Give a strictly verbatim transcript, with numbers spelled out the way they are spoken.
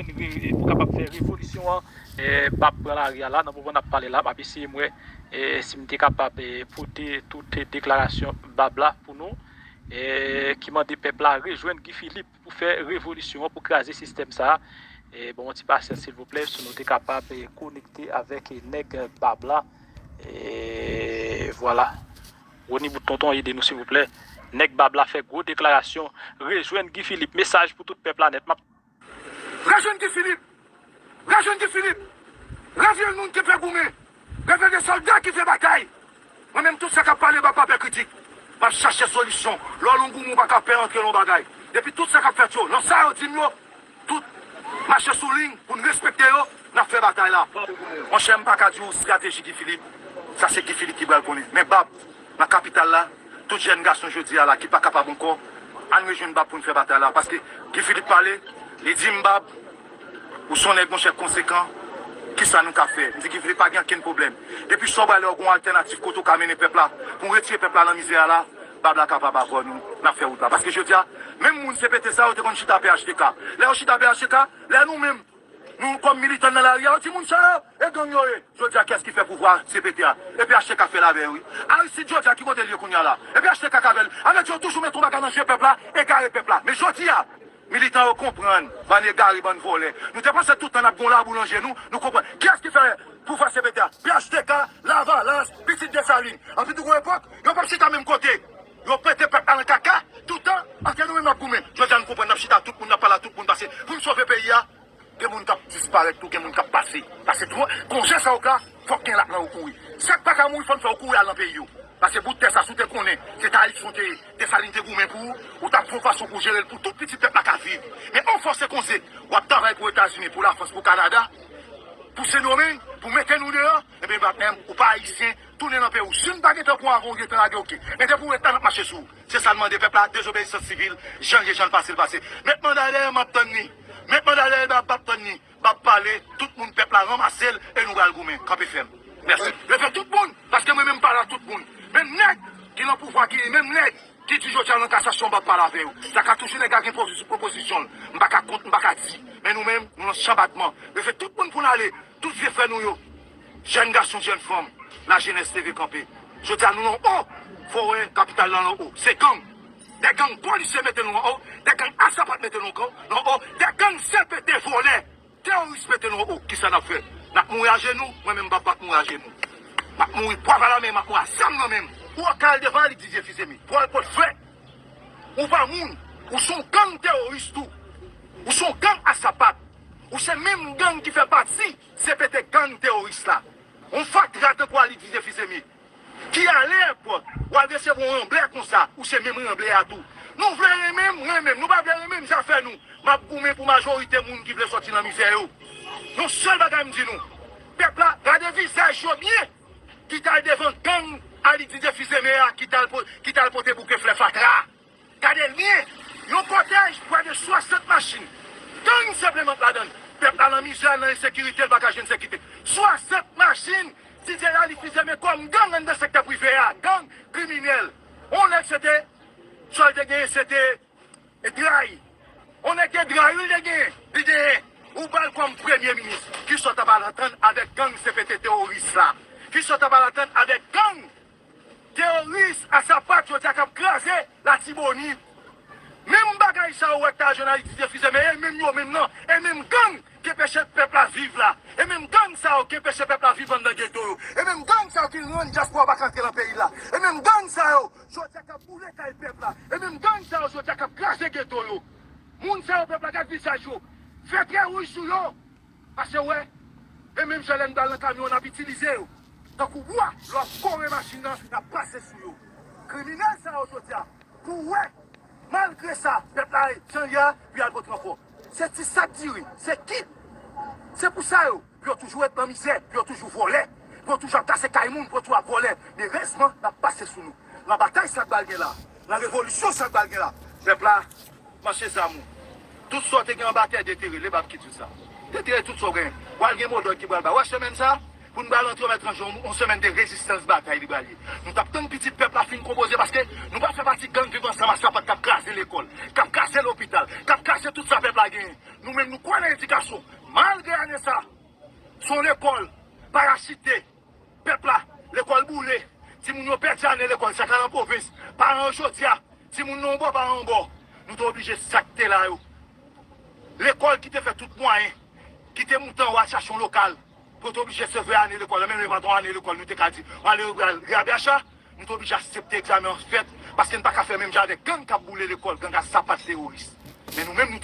re- re- pou kapab fè revolisyon an. E, Bab pran lari a la, nan moman n ap pale la, m ap eseye m wè e, si m te kapab e, pote tout deklarasyon Bab la pou nou, e, ki mande pèp la rejwenn Guy Philippe pou fè revolisyon an, pou kraze sistèm sa a. E, ban m yon ti pasyans, silvouplè, si nou te kapab e, konekte avèk e, nèg Bab la. E, vwala. Rony Bout Tonton, ede nou, silvouplè. Nèg Bab la fè gwo deklarasyon. Rejwenn Guy Philippe. Mesaj pou tout pèp la nèt. M ap Rejwenn Guy Philippe! Rejwenn Guy Philippe! Reveye moun ki vle goumen! Reveye sòlda ki vle batay! Mwen menm, tout sa k ap pale, m pa pè kritik. M ap chache solisyon. Lè w lan goumen, ou pa ka pè antre lan bagay. Depi tout sa k ap fèt yo, lan sa yo di n yo, tout mache sou liy pou n respekte yo, n ap fè batay la. Monchè, m pa ka di w estrateji Guy Philippe. Sa se Guy Philippe ki pral konnen. Men Bab, nan kapital la, tout jèn gason jodi a la ki pa kapab ankò, ann rejwenn Bab pou n fè batay la. Paske Guy Philippe pale, li di m, Bab, ou se yon nèg, monchè, konsekan, kisa nou ka fè? M di Guy Philippe pa gen okenn pwoblèm. Depi sa w pral wè w gen yon altènatif kote w ka mennen pèp la, pou w retire pèp la nan mizè a la, Bab la kapab avè nou, n ap fè wout la. Paske jodi a, menm moun C P T sa yo te konn chita P H T K. Lè yo chita P H T K, lè nou menm, nou kòm militan nan lari a, yo di moun sa yo, e gang yo ye. Jodi a, kiyès ki fè pouvwa C P T a? E P H T K k fè l avè yo, wi. Aristide jodi a, ki kote l ye kounye a la? E P H T K k avè l. Sa vle di yo toujou mete yon bagay nan je pèp la, egare pèp la. Men jodi a, militan yo konprann, bann egare, bann vòlè. Nou te panse tout tan n ap gen yon laboul nan je nou, nou konprann. Kiyès ki fè pouvwa C P T a? P H T K, Lavalas, pitit Desalin. Anpi tou gon epòk, yo p ap chita menm kote. Yo mete pèp la nan kaka, tout tan, paske nou menm n ap goumen. Jodi a, nou konprann, n ap chita tout moun, n ap pale a tout moun, paske pou n sove peyi a, gen moun k ap disparèt tou, gen moun k ap pase. Paske tou, konje sa yo ka, fòk gen lak nan yo kouri. Sa k pa ka mouri, fò n fè yo kouri al nan peyi yo. Paske bout tè sa, si w te konnen, se ta Ayisyen w te ye, Desalin te goumen pou ou, ou t ap jwenn fason pou jere l, pou tout pitit pèp la ka viv. Men on fwa se konse, w ap travay pou Etazini, pou Lafrans, pou Kanada, pou Sendomeng, pou mete nou deyò, ebyen, batnèm, ou pa Ayisyen, tounen nan peyi w. Si n pa gentan pran w avan w gentan lage, oke. Men depi w ret la, n ap mache sou ou. Se sa n mande pèp la, dezobeyisans sivil, jan l ye, jan l pase l pase. Met manda dèyè, m ap tann li. Met manda dèyè, m ap tann li. M ap pale, tout moun pèp la ranmase l e nou pral goumen. Kanpe fèm. Mèsi. Leve tout moun, paske mwen menm m pale a tout moun. Menm nèg ki nan pouvwa, ki menm nèg ki di jodi a nan kasasyon, m ap pale avè yo. Sa ka toujou nèg la gen pozi- pwopozisyon l. M pa ka kont, m pa ka di. Men nou menm, nou nan chanbatman. Leve tout moun pou n ale. Tout vye frè nou yo. Jèn gason, jèn fanm, lajenès leve kanpe. Jodi a nou nan o, fò w wè kapital la nan o. Se gang. De gang polisye mete nou an o, de gang asapat mete nou nan o, de gang C P T vòlè, teworis mete nou an o. Kisa n ap fè? N ap mouri ajenou? Mwen menm m p ap mouri ajenou. M ap mouri pwav alamen, m ap mouri a zam nan men m. Ou ka al devan Alix Didier Fils-Aimé, pou al pot frè. Ou pa moun, ou se yon gang teworis tou. Ou se yon gang asapat. Ou se menm gang ki fè pati C P T gang teworis la. Yon fatra tankou Alix Didier Fils-Aimé, ki ale èpòt, w al resevwa yon ranblè konsa, ou se menm ranblè a tou. Nou vle renmen m, renmen m. Nou pa vle renmen m, zafè nou. M ap goumen pou majorite moun ki vle sòti nan mizè yo. Yon sèl bagay m di nou, pèp la, gade vizaj yo byen, ki t al devan gang Alix Didier Fils-Aimé a, ki t al po- ki t al pote bouke flè fatra. Gade l byen. Yon kòtèj, prè de swasant machin. Gang senpleman k ladan l. Pèp la nan mizè, nan ensekirite, l pa ka jwenn sekirite. Swasant machin, Didier Alix Fils-Aimé kòm gang anndan sektè prive a. Gang kriminèl. On nèg se te, sa l te genyen, se te e trayi. On nèg te trayi, l te genyen. Li genyen. Ou ba l kòm premye minis. Kisa w ta pral antann avèk gang C P T teworis la? Kisa w ta pral antann avèk gang teworis, asapat, jodi a k ap kraze Latibonit? Menm bagay sa yo wè k ta jwenn Alix Didier Fils-Aimé, e menm yo menm nan, e menm gang ki enpeche pèp la viv la, e menm gang sa yo ki enpeche pèp la viv anndan geto yo, e menm gang sa yo ki rann dyaspora pa ka antre nan peyi la, e menm gang sa yo, jodi a k ap boule kay pèp la, e menm gang sa yo, jodi a k ap kraze geto yo. Moun sa yo, pèp la, gad vizaj yo, fè trè wouj sou yo. Pase wè, e menm jan lè n pral nan kamyon, n ap itilize yo tankou bwa, lè w ap kore machin nan, n ap pase sou yo. Kriminèl sa yo jodi a, pou wè, malgre sa, pèp la jan l ye a, pou y al pot ranfò. Se ti sak diri, se kit. Se pou sa yo, pou yo toujou ret nan mizè, pou yo toujou vòlè, pou yo toujou ap kase kay moun, pou yo toujou ap vòlè. Men erezman, n ap pase sou nou. Nan batay sa k pral gen la, nan revolisyon sa k pral gen la, pèp la, mache zam ou. Tout sa w te gen anba tè, detere, le bab ki di w sa. Detere tout sa w genyen. W al gen modòd ki pral ba. W wè chemen sa? Pou n pral antre, mèt ranje yon, yon semèn de rezistans, batay li pral ye. Nou t ap tann pitit pèp la fin konpoze, paske nou pa fè pati gang Viv Ansanm a Sapat k ap kraze lekòl, k ap kraze lopital, k ap kraze tout sa pèp la genyen. Nou menm, nou kwè nan edikasyon. Malgre ane sa, se yon lekòl parasite pèp la, lekòl boule. Timoun yo pèdi ane lekòl, sa ka nan pwovens. Paran yo jodi a, timoun nan yon bò, pa nan yon bò. Nou te oblije sa k te la yo. Lekòl ki te fè tout mwayen, ki te moute anwo al chache yon lokal, pou yo te oblije sevre ane lekòl, menm lè pa t yon ane lekòl, nou te ka di, ale yo pral rabacha, nou te oblije aksepte egzamen an fèt, paske n pa ka fè menm jan avèk gang k ap boule lekòl, gang a sapat teworis. Men nou menm, nou